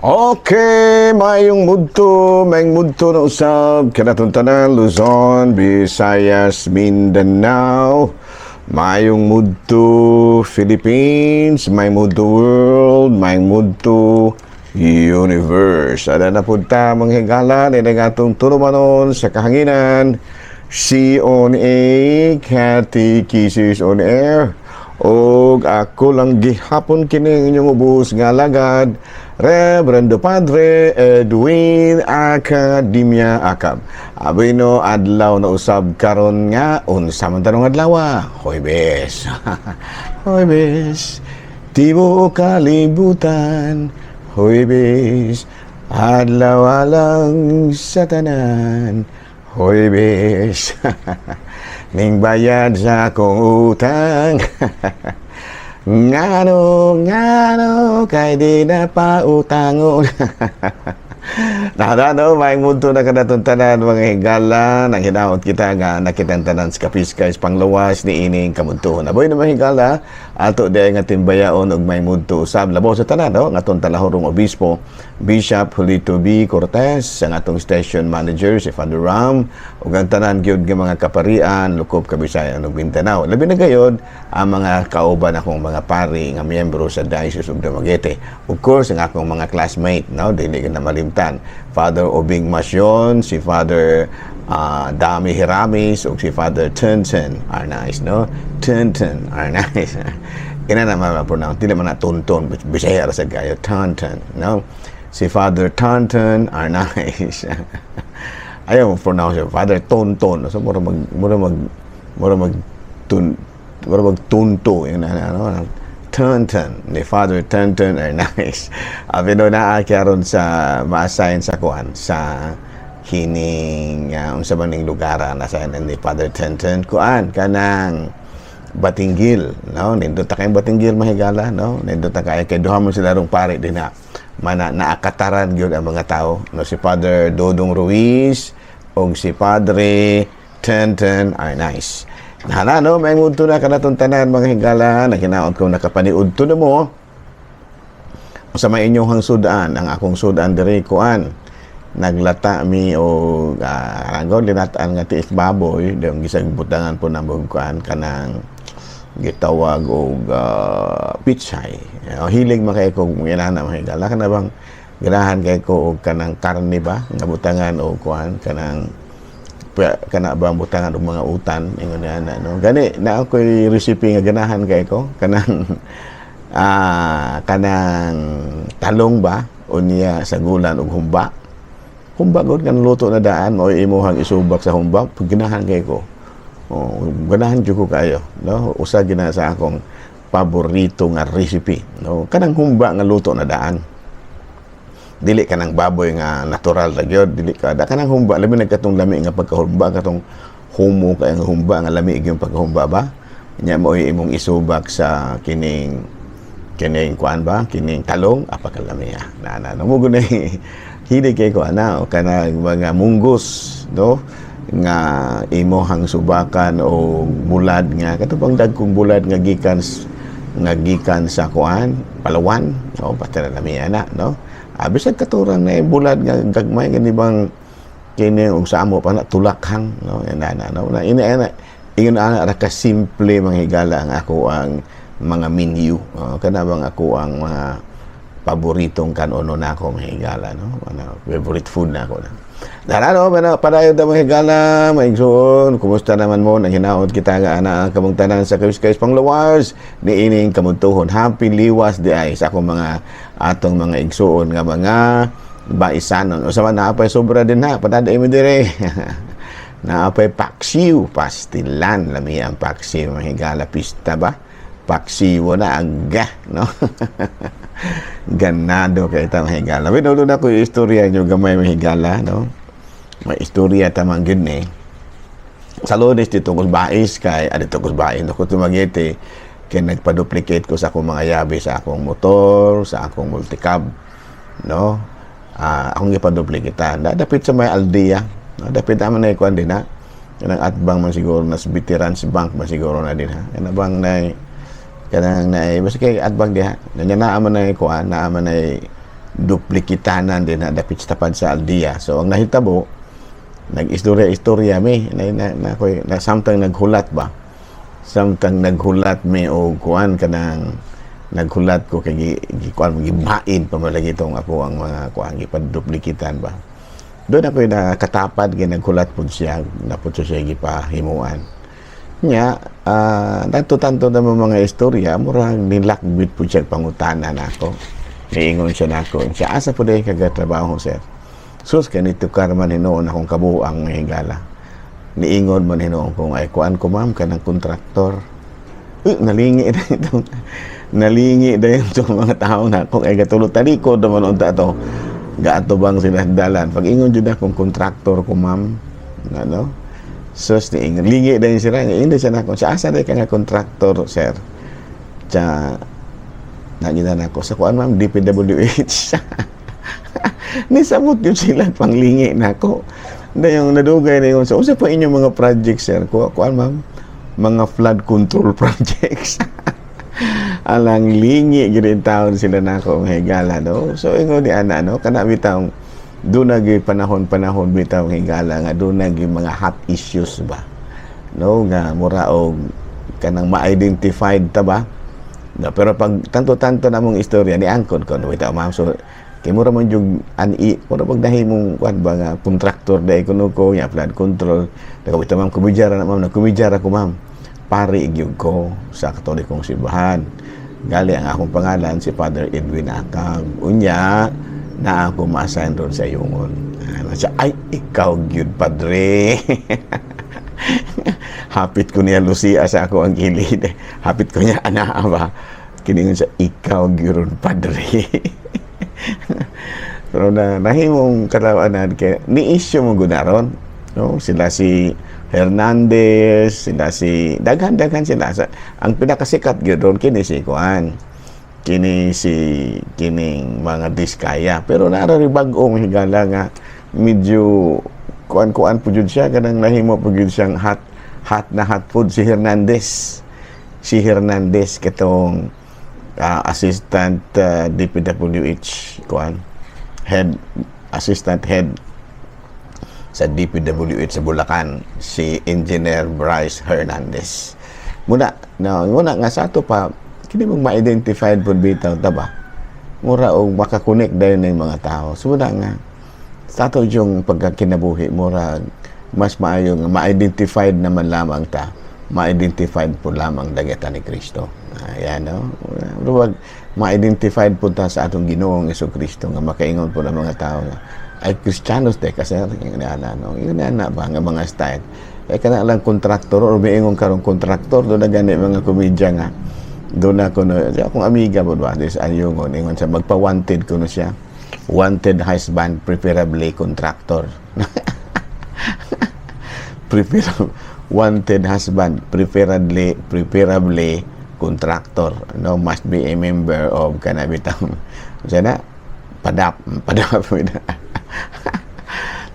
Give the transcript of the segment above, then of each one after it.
Okay, mayong mudto na usab kanatong tanan, Luzon, Visayas, Mindanao, mayong mudto Philippines, mayong mudto world, mayong mudto universe. Ada na pud ta, mga higala, ni atong tulumanon sa kahanginan, C on A, Catechesis on Air. Og ako lang gihapon kini inyong ubos nga alagad, Reverendo Padre Edwin Academia Acab. Abino adlaw na usab karon nga unsa man tanong adlaw? Huwebes. Huwebes. Tibuok kalibutan. Huwebes. Adlaw alang sa tanan. Huwebes. Ning bayad sa akong utang. Ngano, ngano, kay di na pa utangon. Nakadano, may mundo na kanatong tanan, mga higala, nang hinaot kita nga nakitang tanan sa kapiskay panglawas ni ining kamuntuhon. Aboy na, mga higala, ato di nga timbayaon og may mudto usab labaw sa tanan, no? Nga atong talahorong obispo, Bishop Julito B. Cortez, ang atong station manager si Father Ram, ug ang tanan gyud nga mga kaparian lukop Kabisayan ug Mindanao. Labi na gayod ang mga kauban akong mga pari nga miyembro sa Diocese of Dumaguete. Of course, ang akong mga classmate, no, dili na malimtan. Father Obing Masyon, si Father Dami Hiramis, ug si Father Tunton Arnaiz, no? Tunton Arnaiz. Ina na ma-pronounce, dili man na Tunton, Bisaya ra sad kayo, Tunton, no? Si Father Tunton Arnaiz. Ayaw mo pronounce it, Father Tonton. So, mura mag, tun, mura mag tunto, yun na, ano, Tunton, ni Father Tunton Arnaiz. Pero naa karon sa ma-assign sa kuan sa kining unsa man ning lugar na sa ni Father Tunton, kuan, kanang Batinguil, no? Nindot ta kayong Batinguil, mahigala, no? Nindot ta kayo kay duha man sila rong pare din na mana naakataran gyud ang mga tao, no? Si Father Dodong Ruiz ug si Padre Tunton Arnaiz. Hala, no, may mudto na kanatong tanan, mga higala, na hinaot ko nakapaniud to na mo. Sa may inyong sudan, ang akong sudan diri, kuan, naglata mi o uh, linataan nga tiis baboy, dayong gisag butangan po na kuan kanang gitawag og pichay. Hilig man kay ko inana, mga higala, kana bang ganahan kay ko og kanang karne ba nga butangan og kuan, kanang kana ba butangan og mga utan, ingon niya na, no? Gani na ako'y recipe nga ganahan kay ko, kanang kanang talong ba, unya sagulan og humba, humba gud kan luto na daan mo imuhang isubak sa humba. Ganahan kay ko. Oh, ganahan jud ko kayo, no? Usa gina sa akong paborito nga recipe, no? Kanang humba nga luto na daan, dili kanang baboy nga natural ra gyud, dili ka da kanang humba, labi nagkatong lami nga pagkahumba, katong humo kay nga humba nga lami gyud pagkahumba ba. Nya mo imong isubak sa kining kining kuan ba, kining talong, apakalami ah na na no mo gud hilig kay ko ana, o kanang mga munggos, no, nga imuhang subakan o bulad nga kato bang dagkong bulad nga gikan sa kuan, Palawan, no? Pati na lami ana, no? Bisag katurang na bulad nga gagmay gani bang kini og sa amo pa na tulakhang, no? Yan na, no? Na ina ana, ingon ana ra ka simple, mga higala, ang ako ang mga menu, oh, kana bang ako ang mga paboritong kanono na ako, mga higala, no? Ano, favorite food na ako na. Dara, no, pero padayon ta, mga higala, maigsoon, kumusta naman mo, nang hinaot kita nga ana kamong tanan sa kapiskay panglawas ni ining kamuntuhon. Happy Liwas di ay sa akong mga atong mga igsoon nga mga baisanon. O sa man naapay sobra din ha, padaday mo dire. Naapay paksiw, pastilan, lami ang paksiw, mga higala, pista ba? Paksiw na aga, no? Ganado kay ta, mga higala. Binulo na ko yung istorya nyo gamay, mga higala, no? May istorya tamang gyud ni. Sa Lunes dito ko bais kay dito ko bais no ko Dumaguete kay nagpa-duplicate ko sa akong mga yabi sa akong motor, sa akong multicab, no? Akong gipa-duplicate. Na dapit sa may Aldea, no? Dapit naman na ikuan din ha. Kanang atbang man siguro na sa Veterans Bank man siguro na din ha. Kana bang na kanang na basta kay atbang diha. Nya naa man na ikuan, naa man na. duplikitanan din na dapit sa tapad sa aldeya. So ang nahitabo, nag-istorya-istorya mi na, na, na samtang naghulat ba, samtang naghulat mi og kuan, kanang naghulat ko kay gi kuan, gibain pa man lagi itong ako ang mga kuan, gipaduplikitan ba. Doon ako nakatapad kay naghulat pud siya, napud siya gipahimuan nya. Tanto-tanto naman mga istorya, murag nilakbit pud siya pangutana nako. Niingon siya nako siya, "Asa pud ay kagatrabaho, sir?" Sus, kanito man hinuon akong kabuang, higala. Niingon man hinuon kong ay kuan ko, ma'am, kanang kontraktor. Nalingi na itong nalingi dayon itong mga tao na kung ay gatulot talikod naman unta to gaatubang sila dalan. Pag ingon jud akong kontraktor ko, ma'am, ano, sus, niingon, lingi dayon sila. Ingon siya nako sa, "Asa day ka nga kontraktor, sir?" Tsa nagina nako sa kuan, ma'am, DPWH. Nisamot yun sila panglingi nako. Dayong nadugay na yun. "So, unsa pa inyong mga projects, sir?" "Kuan, ma'am, mga flood control projects." Alang lingi gyud in taon sila nako ang higala, no. So ingon ni ana, no, kana bitawng doon na panahon-panahon bitaw, higala, nga doon na mga hot issues ba, no, nga mura og kanang ma-identified ta ba, no. Pero pag tanto-tanto na mong istorya ni angkon ko, no, bitaw, ma'am, so kay mura man jug an i mura pag nahimong kuan ba nga kontraktor dai kuno ko ya flood control. Nagawita, ma'am, kumidyara na, ma'am, nagkumidyara ko, ma'am, pari gyud ko sa Katolikong simbahan. Gali ang akong pangalan si Father Edwin Acag. Unya na ako ma-assign ron sa Ayungon. Ano siya, "Ay, ikaw gyud, padre." Hapit ko niya Lucia sa ako ang gilid. Hapit ko niya ana ba. Kiningon siya, "Ikaw gyud, padre." Pero na nahimong katawanan kay ni issue mo gunaron. No, sila si Hernandez, sila si daghan-daghan sila. Sa, ang pinakasikat gyud ron kini si kuan. Kini si kining mga Diskaya. Pero nara rin bag-ong higala nga medyo kuan-kuan po jud siya, kanang nahimo po jud siyang hot hot na hot food si Hernandez. Si Hernandez katong assistant DPWH kuan, head, assistant head sa DPWH sa Bulacan, si Engineer Bryce Hernandez. Muna na muna nga sa ato pa kini mong ma-identified pud bitaw ta ba, mura og makakonect dayon ng mga tao. So muna nga sa ato yung pagkakinabuhi, mura mas maayo nga ma-identified naman lamang ta, ma-identified po lamang dageta ni Kristo. Ayan, no, murag ma-identified po ta sa atong Ginoong Kristo nga makaingon po ng mga tao nga, "Ay, Kristiyanos de kasi," yung ana, no, yung ana ba nga mga style eh kana lang kontraktor or miingon karong kontraktor. Do na gani mga komedya nga do na kuno akong amiga po ba this ayungon, ingon siya magpa-wanted kuno siya, "Wanted husband, preferably contractor." Prefer wanted husband, preferably contractor, no, must be a member of kana bitang sana padap padap.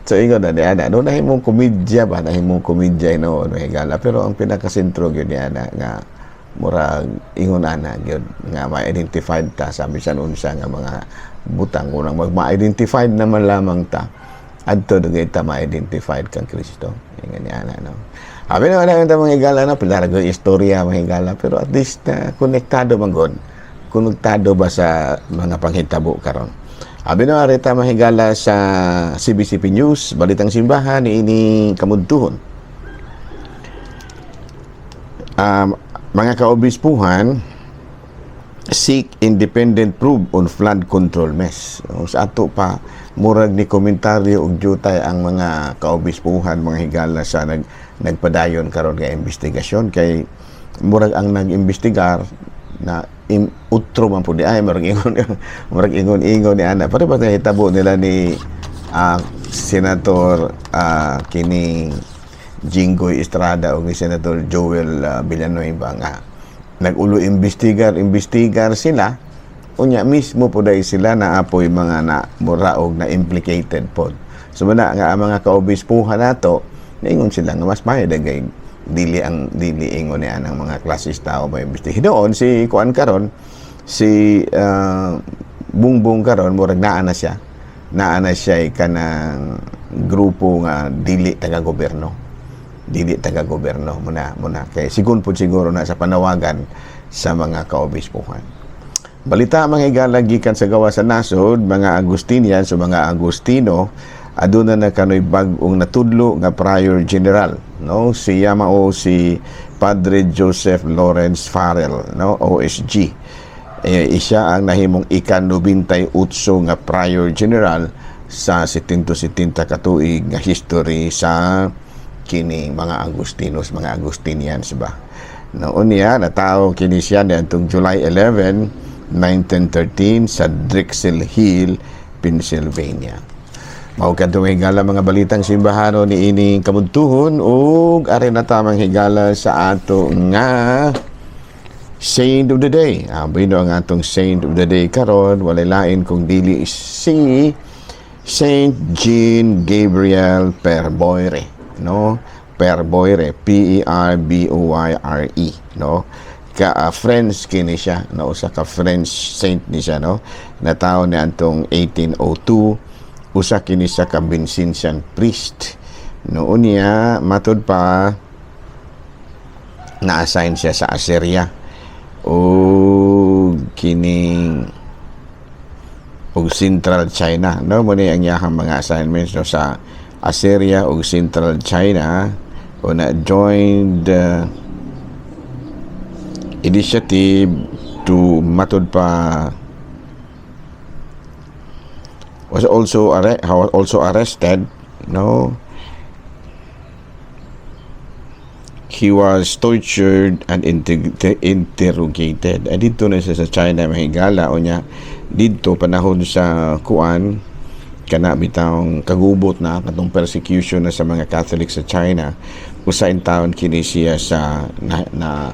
So ingon na niya no, nahimong komedya ba, nahimong komedya no, no, higala. Pero ang pinakasentro gyud niya na nga murag ingon ana gyud nga ma-identified ta sa bisan unsa nga mga butang, unang mag ma-identified naman lamang ta adto dugay ta ma-identified kang Kristo. Ingon niya ana, no. Abi na wala ta mga higala, no, pila ra istorya, mga higala, pero at least konektado man gud, konektado ba sa mga panghitabo karon. Abi na rita, mahigala, sa CBCP News, Balitang Simbahan, ini kamudtuhon. Mga kaobispuhan seek independent probe on flood control mess. O, sa ato pa, murag ni komentaryo og jutay ang mga kaobispuhan, mga higala, sa nagpadayon karon nga investigasyon kay murag ang nag-imbestigar na utro man pud di ay murag ingon ingon ni ana pare ba nahitabo nila ni Senator kining Jinggoy Estrada o ni Senator Joel Villanueva nga nag-ulo imbestigar imbestigar sila. Unya mismo po dahil sila na apoy mga na mura og na implicated pod. So muna nga ang mga kaobispuhan nato, niingon sila nga mas maayo dagay dili ang dili ingon ni anang mga klasis tao may imbestiga. Doon si kuan karon si Bongbong karon, murag naa na siya kanang grupo nga dili taga gobyerno, dili taga gobyerno muna muna kay sigun pud siguro na sa panawagan sa mga kaobispuhan. Balita, mga higala, gikan sa gawa sa nasod, mga Agustinian, so mga Agustino, aduna na kanoy bag-ong natudlo nga prior general, no? Siya mao si Padre Joseph Lawrence Farrell, no, OSG. Eh, siya ang nahimong ika-98 nga prior general sa 770 katuig nga history sa kining mga Agustinos, mga Agustinians ba. Noon niya, natao kini siya niadtong July 11, 1913 sa Drexel Hill, Pennsylvania. Mao kadtong, higala, mga balitang simbahano ni ining kamudtuhon ug ari na tamang higala sa ato nga Saint of the Day. Ah, bueno, ang atong Saint of the Day karon walay lain kung dili si Saint Jean Gabriel Perboyre, no? Perboyre, P E R B O Y R E, no? Ka French kini siya, no? Usa ka French saint ni siya, no? Natawo ni antong 1802, usa kini siya ka Vincentian priest. Noon niya, matud pa na-assign siya sa Assyria o kining ug Central China, no? Mo ni ang iyahang mga assignments, no, sa Assyria ug Central China o na joined initiative to, matud pa, was also arrested, no? He was tortured and interrogated. Ay, dito na siya sa China, mahigala, o niya didto panahon sa kuan kana bitawng kagubot na katong persecution na sa mga Catholic sa China. Usa in taon kini siya sa na, na,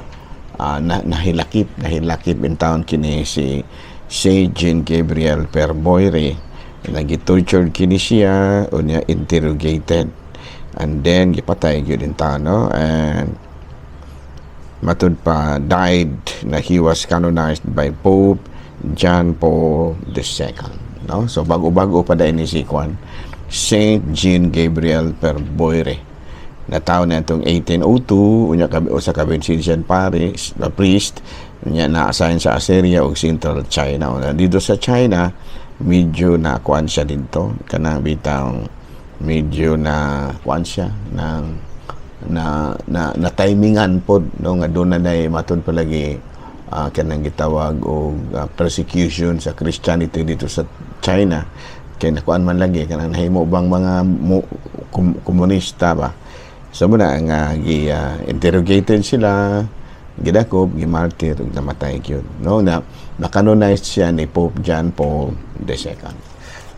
ah, na nahilakip in taon kini si Saint Jean Gabriel Perboyre. Nagi-tortured kini siya, unya interrogated, and then gipatay gyud in taon, no? And matud pa died na he was canonized by Pope John Paul II, no? So bago-bago pa dahil ni si Juan, Saint Jean Gabriel Perboyre. Natawo na itong 1802, unya kabi usa ka Vincentian parish, priest, unya na-assign sa Assyria ug Central China. Una, dito sa China, medyo na kuan siya dito, kanang bitang medyo na kuan siya ng na na, na timingan pod, no, nga doon na nay matud palagi kanang gitawag og persecution sa Christianity dito sa China kay nakuan man lagi kanang nahimo bang mga komunista ba. So muna nga gi interrogated sila, gidakop, gimartir ug namatay gyud, no? Na na-canonized siya ni Pope John Paul II.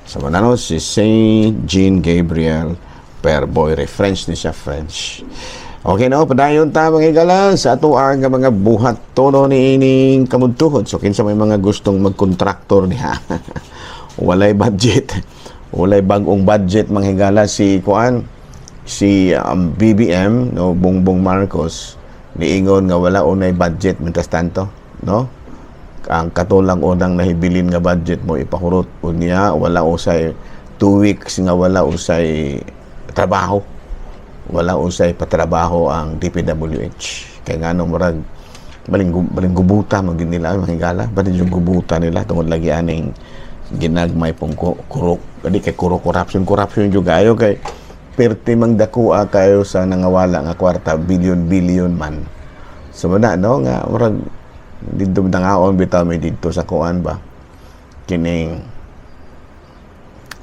So muna, no, si Saint Jean Gabriel Perboyre. French ni siya, French. Okay, no, padayon ta, mga higala, sa ato ang mga buhat tono ni ining kamudtuhon. So kinsa may mga gustong magkontraktor niya. Walay budget. Walay bagong budget, mga higala, si kuan si BBM, no, Bongbong Marcos, niingon nga wala unay budget mientras tanto, no? Ang katulang unang nahibilin nga budget mo ipahurot, unya wala usay 2 weeks nga wala usay trabaho, wala usay patrabaho ang DPWH kay ngano murag baling gubuta man gid nila, mga higala, baling yung gubuta nila tungod lagi aning ginagmay pong kurok kadi kay kuro corruption, corruption jud ayo kay perti mang dakoa kayo sa nangawala nga kwarta, billion billion man. So na, no, nga murag didto nangaon bitaw may didto sa kuan ba, kining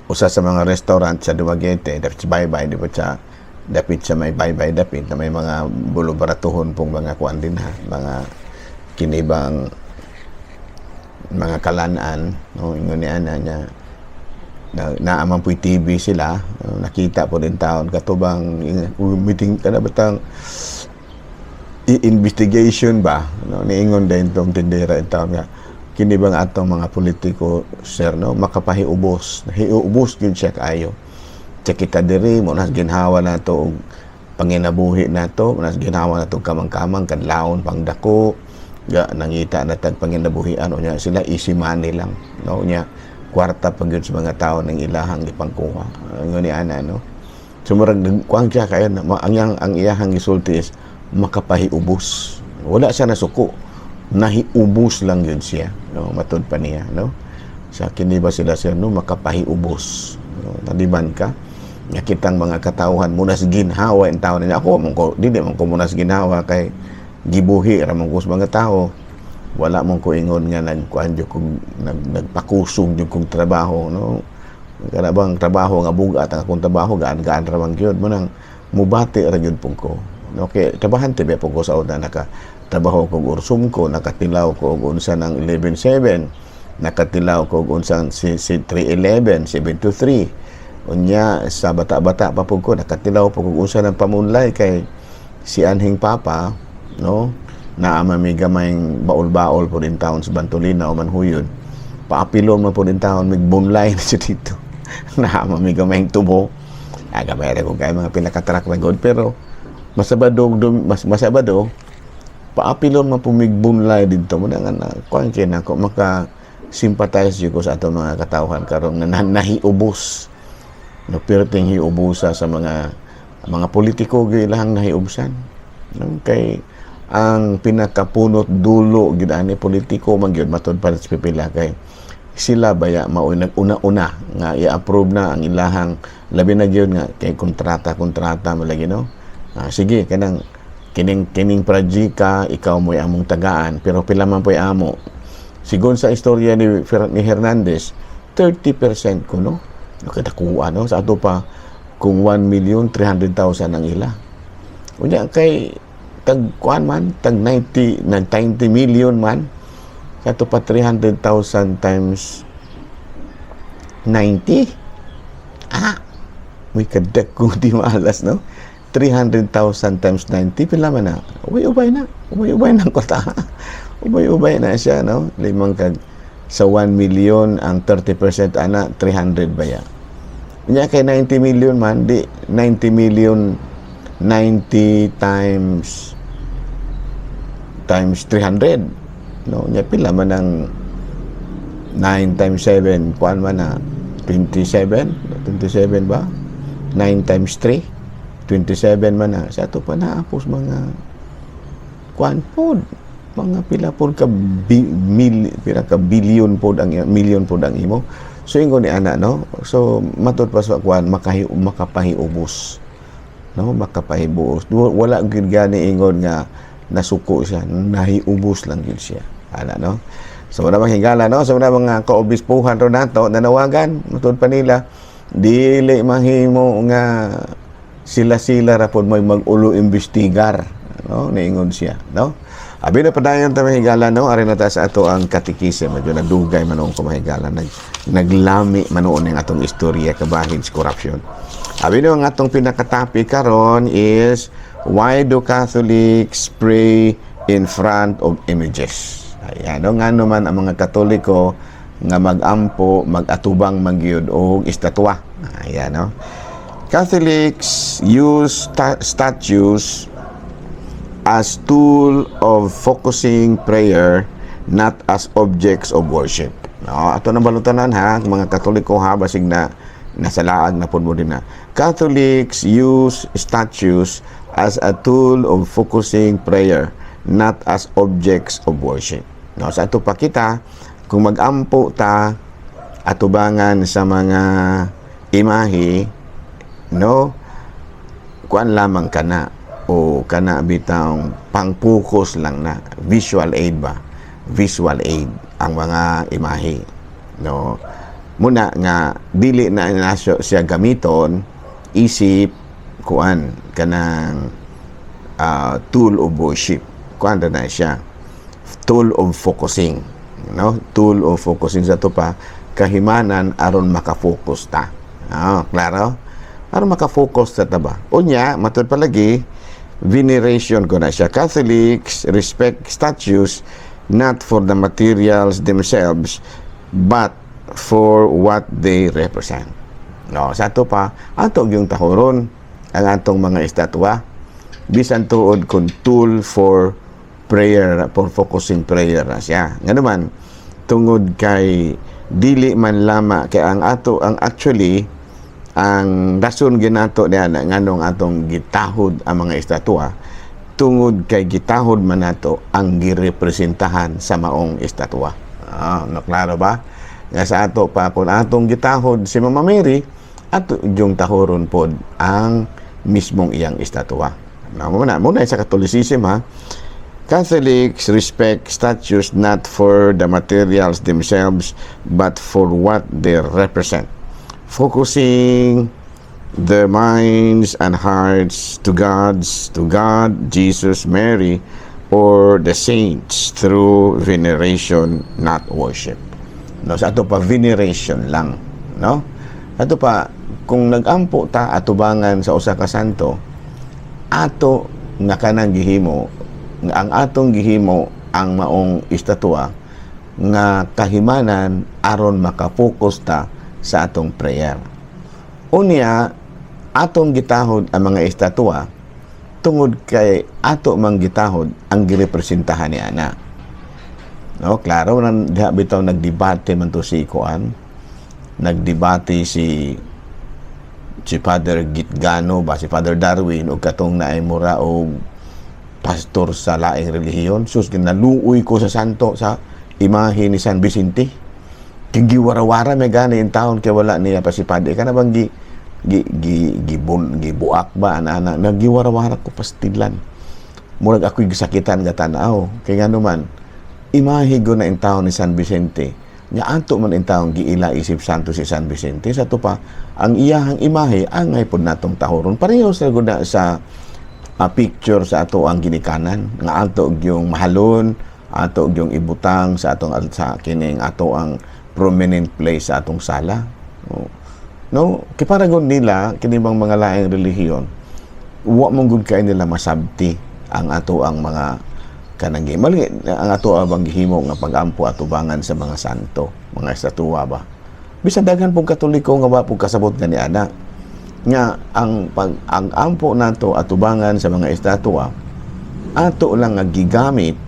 usa sa mga restaurant sa Dumaguete, dapit sa Baybay, di ba, sa dapit sa may Baybay, dapit na may mga bulubaratuhon pong mga kuan din ha, mga kinibang mga kalanan, no? Ingon ni ana niya na naaman po'y TV sila, no? Nakita po din taon katubang meeting kana batang investigation ba, no? Niingon din tong tindera in taon nga kini bang atong mga politiko, sir, no, makapahiubos, hiubos gyud siya kaayo. Sa kita diri mo nas ginhawa nato og panginabuhi nato, nas ginhawa nato kamang-kamang kadlawon pang dako. Ga nangita na tag panginabuhian, unya sila easy money lang, no? Unya kwarta pa gyud sa mga tao ng ilahang ipangkuha. Ang ni ana, no? So murag kuang siya kaya ang iyahang gisulti is makapahiubos. Wala siya nasuko, nahiubos lang yun siya, no? Matud pa niya, no, sa kini ba sila sir, no, makapahiubos, no? Nadiban ka nga kitang mga katawhan munas ginhawa in taon niya. Ako man ko, dili man ko munas ginhawa kay gibuhi ra man ko sa mga tao. Wala man ko ingon nga nagkuan jud kog nagpakusog jud kog trabaho, no? Kana bang trabaho nga bugat ang akong trabaho, gaan-gaan ra man gyud mo nang mubati ra gyud pud ko, no? Kay trabahante ba pud ko sa una, naka trabaho ko og Ursumco, nakatilaw ko og unsa ng 11-7, nakatilaw ko og unsang si 311, 7 to 3. Unya sa bata-bata pa pud ko, nakatilaw po kog unsa ng pamunlay kay si anhing papa, no, naa man mi gamayng baol-baol po din taon sa Bantolina o Manhuyod. Paapilon man po din taon, migbunlay na siya dito. Naa man mi gamayng tubo. Ah, gamay ra ko kay mga pila ka truck na god, pero masabado mas masabado paapilon man po migbunlay didto mo na nga na kuan kay nako maka sympathize jud ko sa atong mga katawhan karon nga nahiubos, no? Perting hiubusa sa mga politiko gyud ilahang nahiubsan, no? Kay ang pinakapunot dulo gyud ani politiko man gyud, matud pa sa pipila, kay sila baya maoy nag-una-una nga i-approve na ang ilahang, labi na gyud nga kay kontrata kontrata mo lagi, no? Ah, sige, kanang kining kining projeka ikaw mo'y among tagaan, pero pila man po'y amo? Sigon sa istorya ni Hernandez, 30% ko, no? Nakadakuha, no? Sa ato pa kung 1,300,000 ang ila, unya kay tag kuan man, tag 90, nag 90 million man sa ato pa, 300,000 times 90, ah, may kadak kung di maalas, no? 300,000 times 90, pila man na? Ubay-ubay na, ubay-ubay na ang kwarta, ubay-ubay na siya, no? Limang kag sa 1 million ang 30% ana 300 baya. Unya kay 90 million man di, 90 million, 90 times times 300, no? Nya pila man ang 9 times 7? Kuan man na 27, 27 ba? 9 times 3, 27 man na. Sa ato pa naapos mga kuan pod, mga pila pod ka pila ka billion pod ang million pod ang imo. So ingon ni ana, no? So matud pa sa kuan, makapahiubos, no? Makapahiubos. Wala gyud gani ingon nga nasuko siya, nahiubos lang gyud siya ana, no? So wala mga higala, no? So wala mga kaobispuhan ro nato nanawagan, matud pa nila, dili mahimo nga sila-sila ra pod may mag-ulo imbestigar, no? Niingon siya, no? Abi na padayon ta, mahigala, no? Ari na ta sa ato ang katikise. Medyo nagdugay man ko, mahigala, naglami man noon ang atong istorya kabahin sa corruption. Abi no, ang atong pinaka-topic karon is "Why do Catholics pray in front of images?" Ayan, no? Ngano man ang mga Katoliko nga mag-ampo, mag-atubang man gyud og estatwa? Ayan, no? Catholics use statues as tool of focusing prayer, not as objects of worship. No, ato na balutanan ha, mga Katoliko ha, basig na nasa laag na pud mo din na. Catholics use statues as a tool of focusing prayer, not as objects of worship. No, sa ato pa kita, kung mag-ampo ta atubangan sa mga imahe, no, kuan lamang kana o kana bitang pang-focus lang na, visual aid ba, visual aid ang mga imahe, no? Muna nga dili na nasyo siya gamiton isip kuan kanang tool of worship. Kuan na siya, tool of focusing, no? Tool of focusing. Sa to pa kahimanan aron maka-focus ta. Ah, klaro, aron maka-focus ta ta ba. Unya matud palagi, veneration ko na siya. Catholics respect statues not for the materials themselves but for what they represent, no? Sa ato pa, ato yung tahoron ang atong mga estatwa bisan tuod kung tool for Prayer for focusing prayer na siya. Nga naman, tungod kay dili man lama kay ang ato ang actually ang rason ginato niya na nganong atong gitahod ang mga estatwa, tungod kay gitahod man nato ang girepresentahan sa maong estatwa. Ah, no, klaro ba? Nga sa ato pa, kung atong gitahod si Mama Mary, ato yung tahoron pod ang mismong iyang estatwa. Na muna, muna sa Catholicism ha. Catholics respect statues not for the materials themselves but for what they represent, focusing their minds and hearts to God, Jesus, Mary, or the saints through veneration, not worship. No, sa ato pa, veneration lang, no? Ato pa, kung nagampo ta atubangan sa usa ka santo, ato nga kanang gihimo nga ang atong gihimo ang maong estatwa nga kahimanan aron makapokus ta sa atong prayer. Unya, atong gitahod ang mga estatwa tungod kay ato mang gitahod ang girepresentahan ni ana. No, klaro nan diha bitaw, nagdebate man to si kuan. Nagdebate si si Father Gitgano ba, si Father Darwin, og katong naay mura og pastor sa laing relihiyon. Sus, ginaluoy ko sa santo, sa imahe ni San Vicente. Giwarawara may gani in taon kay wala niya pasipad. Kana bang gi gi gi gibun gibuak ba ana-ana, nagiwarawara ko pastilan. Murag ako'y gisakitan nga tan-aw. Kay ngano man, imahe go na in taon ni San Vicente. Nya ato man in taon giila isip santo si San Vicente. Sa ato pa, ang iyahang imahe angay pod natong tahoron. Pareho sa gud na sa picture sa ato ang ginikanan nga ato gyung mahalon, ato gyung ibutang sa atong sa kining ato ang prominent place sa atong sala. Oh. No, kay paragon nila kini bang mga laing relihiyon, wa man gud kay nila masabti ang ato ang mga kanang mali ang ato abang gihimo nga pagampo atubangan sa mga santo, mga estatwa ba. Bisan daghan pong Katoliko nga wa pong kasabot nga ni ana nga ang pag ang ampo nato atubangan sa mga estatwa, ato lang nga gigamit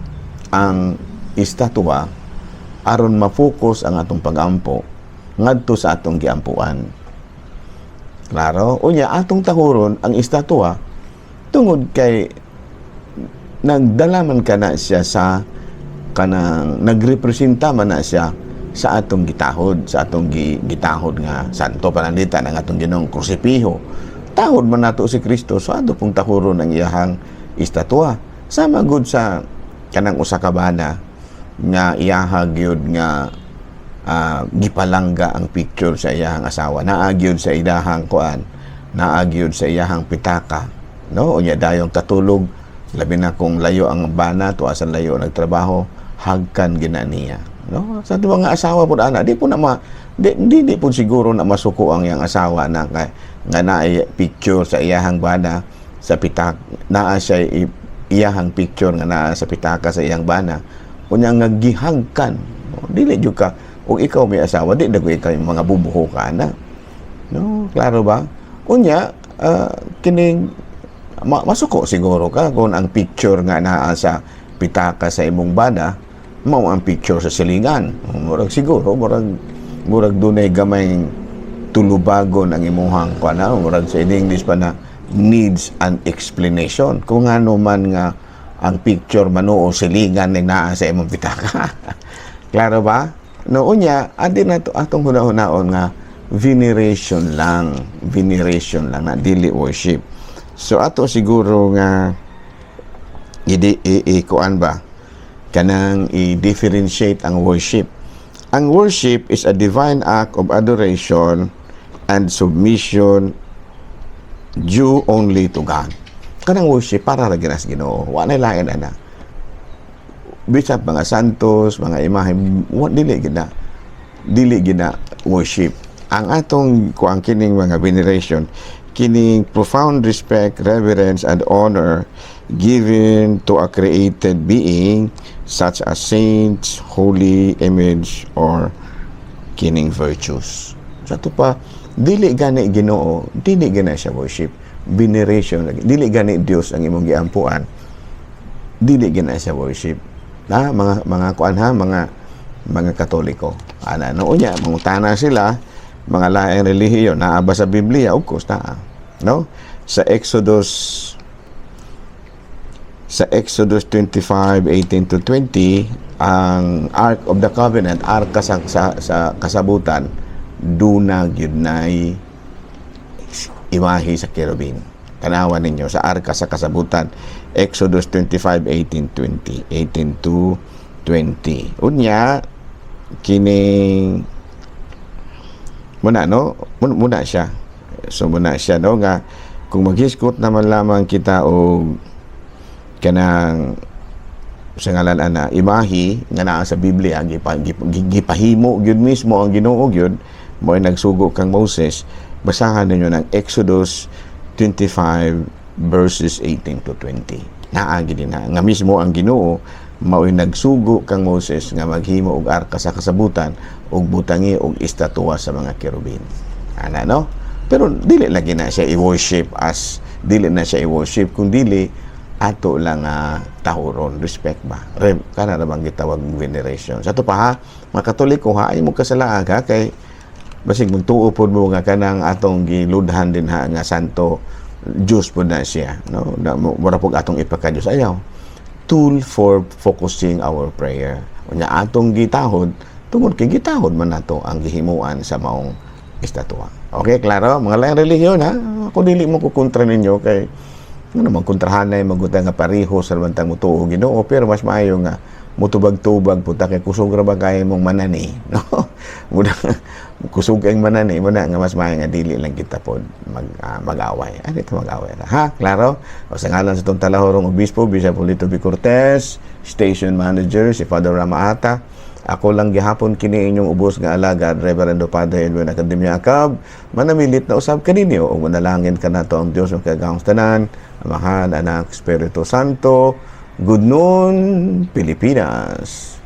ang estatwa aron ma-focus ang atong pagampo ngadto sa atong giampuan. Klaro? Unya, atong tahuron ang estatwa tungod kay nagdala man kana siya sa kanang nagrepresenta man na siya sa atong gitahod, sa atong gitahod nga santo. Pananglitan ang atong Ginoong krusipiho, tahod man nato si Kristo, so ato pong tahuron ang iyahang estatwa. Sama gud sa kanang usa ka bana nga iyaha gyud nga gipalangga ang picture sa iyahang asawa, naa gyud sa iyahang kuan, naa gyud sa iyahang pitaka, no? Unya dayong katulog, labi na kung layo ang bana, tuwa sa layo nagtrabaho, hagkan gina niya, no? Sa tuwa nga asawa pud ana, di po na ma di, di, di po siguro na masuko ang iyang asawa na kay nga naay picture sa iyahang bana sa pitak, naa siya iyahang picture nga naa sa pitaka sa iyang bana, unya nga gihagkan. No, dili jud ka, ug ikaw may asawa, di na ko ikaw yung mga bubuho ka na, no? Klaro ba? Unya, kining masuko siguro ka kung ang picture nga naa sa pitaka sa imong bana mao ang picture sa silingan. Murag siguro murag dunay gamay tulubagon ang imuhang kuan, murag sa in English pa na needs an explanation kung ano man nga ang picture manuo silingan ning naa sa imong pitaka. Klaro ba? No, unya adi na to atong huna-hunaon nga veneration lang, veneration lang na, dili worship. So ato siguro nga idi i kuan ba, kanang i-differentiate ang worship. Ang worship is a divine act of adoration and submission due only to God. Kanang worship para ra ginas Ginoo, wa na lain ana. Bisan mga santos, mga imahe, wa, dili gina worship. Ang atong kuang kining mga veneration, kining profound respect, reverence and honor given to a created being such as saints, holy image or kining virtues. Sa ato pa, dili gani Ginoo, dili gani siya worship, veneration. Dili gani Dios ang imong giampuan. Dili gina siya worship na mga kuan ha, mga Katoliko ana, no? Unya mangutana sila, mga laing relihiyon, naa ba sa Biblia? Of course naa, no? Sa Exodus 25:18 to 20, ang Ark of the Covenant, arka sa kasabutan, duna gyud nay imahe sa kerubin. Tanawan ninyo sa arka sa kasabutan, Exodus 25:18 20, 18 to 20. Unya kining muna, no, muna siya. So muna siya, no, nga kung maghisgot naman lamang kita og kanang sa ngalan ana imahi nga naa sa Biblia, gipahimo gyud mismo ang Ginoo gyud mo nagsugo kang Moses. Basahan ninyo ng Exodus 25 verses 18 to 20. Naa gyud na nga mismo ang Ginoo mao'y nagsugo kang Moses nga maghimo og arka sa kasabutan ug butangi og estatwa sa mga kerubin ana, no? Pero dili lagi na siya i-worship as dili na siya i-worship, kung dili ato lang tahuron, respect ba, kana ra bang gitawag veneration. Sa ato pa ha, mga Katoliko ha, ay mo kasalaag ha, kay basig magtuo pod mo nga kanang atong giludhan din ha nga santo, Diyos pod na siya, no? Na, mura pug atong ipakadiyos. Ayaw, tool for focusing our prayer. Unya atong gitahod tungod kay gitahod man nato ang gihimuan sa maong estatwa. Okay, klaro, mga laing relihiyon ha, ako dili mo ko kontra ninyo, kay ano man kontrahanay maguta nga pareho sa bantang mutuo Ginoo, pero mas maayo nga mutubag-tubag punta kay kusog ra ba kay mong manani, no? Muna kusog kay manani muna nga mas maayo nga dili lang kita pod mag-away. Ano ito, mag-away ra ha? Klaro. O sa ngalan sa itong talahorong obispo, Bishop Julito B. Cortez, station manager si Father Ramaata, ako lang gihapon kini inyong ubos nga alagad, Reverendo Padre Edwin Academia Acab, manamilit na usab kaninyo ug manalangin kanato ang Dios makagagahom tanan, Amahan, Anak, Espiritu Santo. Good noon, Pilipinas.